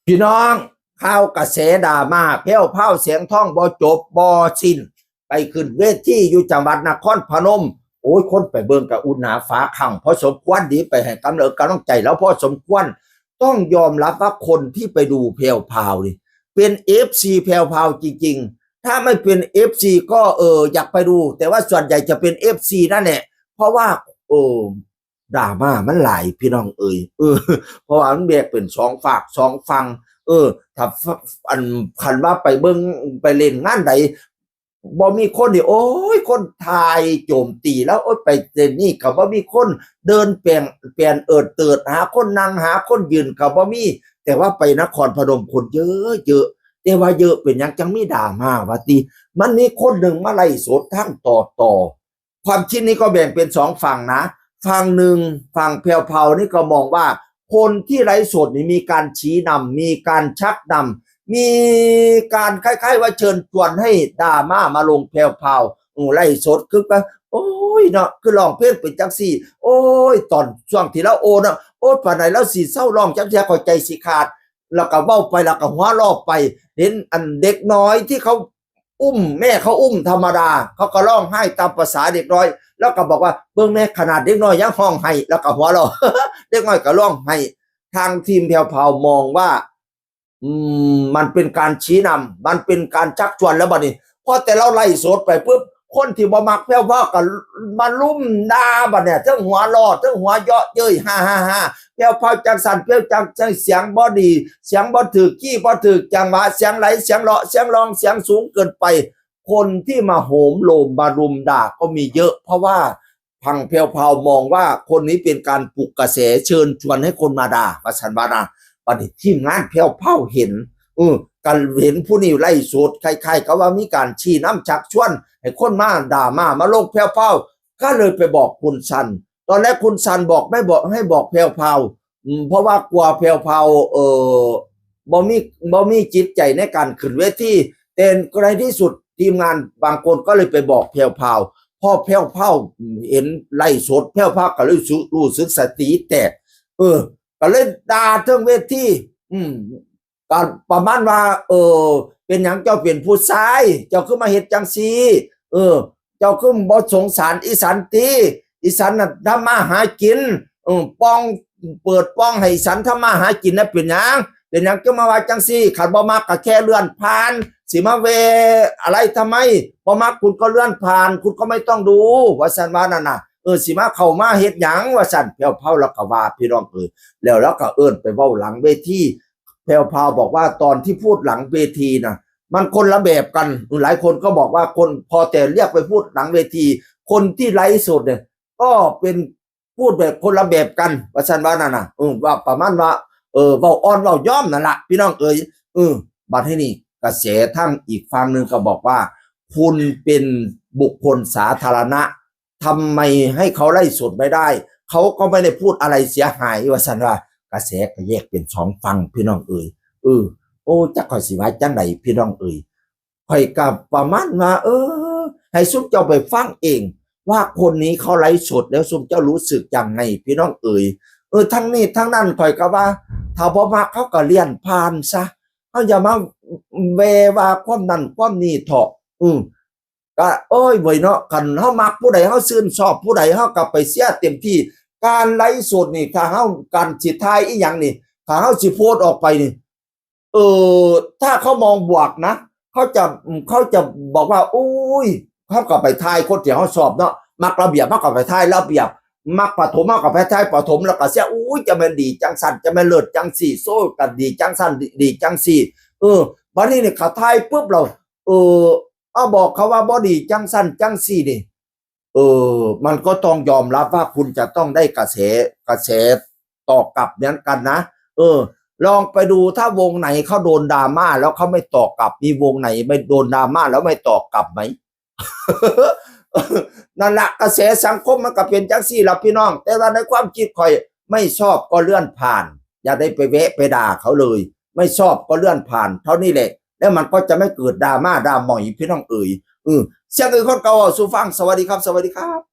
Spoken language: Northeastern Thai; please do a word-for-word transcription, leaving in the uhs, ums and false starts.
พี่น้อง ข่าวกระแสดราม่าแพรวพราวแสงทองบ่จบบ่สิ้น ไปขึ้นเวทีอยู่จังหวัดนครพนม โอ้ย คนไปเบิ่งกะอุณหาฟ้าขังพอสมควรดี ไปให้กำลังกำลังใจแล้วพอสมควร ต้องยอมรับว่าคนที่ไปดูแพรวพราวนี่เป็นเอฟซีแพรวพราวจริงๆ ถ้าไม่เป็นเอฟซีก็เอออยากไปดู แต่ว่าส่วนใหญ่จะเป็นเอฟซีนั่นแหละ เพราะว่าเออดราม่ามันหลายพี่น้องเอ๋ย เออ เพราะว่ามันแบ่งเป็นสองฝากสองฝั่ง เออ ถ้าอันคันว่าไปเบิ่งไปเล่นงานใด บ่มีคนนี่ โอ้ย คนถ่ายโจมตีแล้ว โอ้ย ไปเล่นนี่ก็บ่มีคน เดินแปลงแปลนเอิดเติด หาคนนั่งหาคนยืนก็บ่มี แต่ว่าไปนครพนมคนเยอะเยอะ แต่ว่าเยอะเป็นหยังจังมีดราม่าว่าติ มันมีคนหนึ่งมาไลฟ์สดทางต่อต่อ ความคิดนี้ก็แบ่งเป็นสองฝั่งนะ ฝั่งหนึ่ง ฝั่งแพรวพราวนี่ก็มองว่า คนที่ไลฟ์สดนี่มีการชี้นำ มีการชักนำ มีการคล้ายๆว่าเชิญชวนให้ดราม่ามาลงแพรวพราว โอ้ ไลฟ์สดคือก็ โอ้ยเนาะ คือร้องเพลงเป็นจังซี่ โอ้ย ตอนช่วงที่เราโอเนาะ โอ้ย ปานใดเราสิเซาร้องจักเทื่อ ข้อยใจสิขาด แล้วก็เว้าไป แล้วก็หัวเราะไป เห็นอันเด็กน้อยที่เขาอุ้ม แม่เขาอุ้มธรรมดา เขาก็ร้องไห้ตามประสาเด็กน้อย แล้วก็บอกว่า เบิ่งแม่ ขนาดเด็กน้อยยังร้องไห้ แล้วก็หัวเราะ เด็กน้อยก็ร้องไห้ ทางทีมแพรวพราวมองว่า อืม มันเป็นการชี้นำ มันเป็นการชักชวนแล้วบัดนี้ พอแต่เราไลฟ์สดไปปุ๊บ คนที่บ่มักแพรวพราวก็มาลุมด่าบัดเนี่ย ทั้งหัวเราะ ทั้งหัวเยาะเย้ย ฮ่าฮ่าฮ่า แพรวพราวจังสั่น แพรวพราวจัง เสียงบ่ดี เสียงบ่ถืกคีย์ บ่ถืกจังหวะ เสียงไหล เสียงเลาะ เสียงร้อง เสียงสูงเกินไป คนที่มาโหมโลมมารุมด่าก็มีเยอะ เพราะว่าฝั่งแพรวพราวมองว่าคนนี้เป็นการปลุกกระแสเชิญชวนให้คนมาด่า ว่าซั่นว่านะ บัดนี้ทีมงานแพรวพราวเห็น เออ ก็เห็นผู้นี้ไลฟ์สด คล้ายๆกับว่ามีการชี้นำชักชวนให้คนมาด่ามา มาลงแพรวพราว ก็เลยไปบอกคุณซัน ตอนแรกคุณซันบอกไม่บอก ให้บอกแพรวพราว อืม เพราะว่ากลัวแพรวพราว เออ บ่มี บ่มีจิตใจในการขึ้นเวที แต่ในที่สุดทีมงานบางคนก็เลยไปบอกแพรวพราว พอแพรวพราวเห็นไลฟ์สด แพรวพราวก็เลยรู้สึก รู้สึกสติแตก เออ ก็เลยด่าเทิงเวที อืม ก็ประมาณว่า เออ เป็นหยังเจ้าเป็นผู้ชาย เจ้าคือมาเฮ็ดจังซี่ เออ เจ้าคือบ่สงสารอีสันติ อีสันน่ะทำมาหากิน เออ ป่อง เปิดป่องให้อีสันทำมาหากินนะ เป็นหยัง เป็นหยังคือมาว่าจังซี่ คันบ่มักก็แค่เลื่อนผ่าน สิมาแวะอะไรทำไม บ่มักคุณก็เลื่อนผ่าน คุณก็ไม่ต้องดู ว่าซั่นว่านั่นน่ะ เออ สิมาเข้ามาเฮ็ดหยัง ว่าซั่น แพรวพราวแล้วก็ว่า พี่น้องเอ๋ย แล้วเราก็เอิ้นไปเว้าหลังเวที แพรวพราวบอกว่าตอนที่พูดหลังเวทีน่ะ มันคนละแบบกัน หลายคนก็บอกว่าคน พอแต่เรียกไปพูดหลังเวที คนที่ไลฟ์สดเนี่ย ก็เป็นพูดแบบคนละแบบกัน ว่าซั่นว่านั่นน่ะ เออ ว่าประมาณว่า เออ เว้าอ่อนเว้าย้อมนั่นล่ะ พี่น้องเอ๋ย เออ บัดนี้นี่กระแสทางอีกฝั่งหนึ่งก็บอกว่า คุณเป็นบุคคลสาธารณะ ทำไมให้เขาไลฟ์สดไม่ได้ เขาก็ไม่ได้พูดอะไรเสียหาย ว่าซั่นว่า กระแสก็แยกเป็นสองฝั่ง พี่น้องเอ๋ย เออ โอ้ จักข้อยสิว่าจังใด พี่น้องเอ๋ย ข้อยก็ประมาณว่า เออ ให้ซุมเจ้าไปฟังเอง ว่าคนนี้เขาไลฟ์สดแล้วซุมเจ้ารู้สึกยังไง พี่น้องเอ๋ย เออ ทั้งนี้ทั้งนั้นข้อยก็ว่า ถ้าบ่มักเขาก็เลื่อนผ่านซะ เขาอย่ามาแวะว่าความนั้นความนี้เถาะ อืม ก็ โอ้ย เว้ยเนาะ คันเฮามักผู้ใด เฮาชื่นชอบผู้ใด เฮาก็ไปเชียร์เต็มที่ การไลฟ์สดนี่ ถ้าเฮา การสิถ่ายอีหยังนี่ ถ้าเฮาสิโพสต์ออกไปนี่ เออ ถ้าเขามองบวกนะ เขาจะ เขาจะบอกว่า อุ้ย เขาก็ไปถ่ายคนที่เขาชอบเนาะ มักระเบียบ เขาก็ไปถ่ายระเบียบ มักประถม เขาก็ไปถ่ายประถม แล้วก็เชียร์ อุ้ย จะแม่นดีจังซั่น จะแม่นเลิศจังซี่ โซ่ก็ดีจังซั่น ดี ดีจังซี่ เออ บัดนี้เนี่ยเขาถ่ายปุ๊บ เรา เออ เอาบอกเขาว่าบ่ดีจังซั่นจังซี่นี่ เออ มันก็ต้องยอมรับว่าคุณจะต้องได้กระแส กระแสตอบกลับเหมือนกันนะ เออ ลองไปดู ถ้าวงไหนเขาโดนดราม่าแล้วเขาไม่ตอบกลับ มีวงไหนไม่โดนดราม่าแล้วไม่ตอบกลับไหม นั่นละ กระแสสังคมมันก็เป็นจังซี่ล่ะพี่น้อง แต่ว่าในความคิดข่อย ไม่ชอบก็เลื่อนผ่าน อย่าได้ไปแวะไปด่าเขาเลย ไม่ชอบก็เลื่อนผ่าน เท่านี้แหละ แล้วมันก็จะไม่เกิดดราม่าดราหมอย พี่น้องเอ๋ย เออ เสียงอื่นคนเก่าสู่ฟัง สวัสดีครับ สวัสดีครับ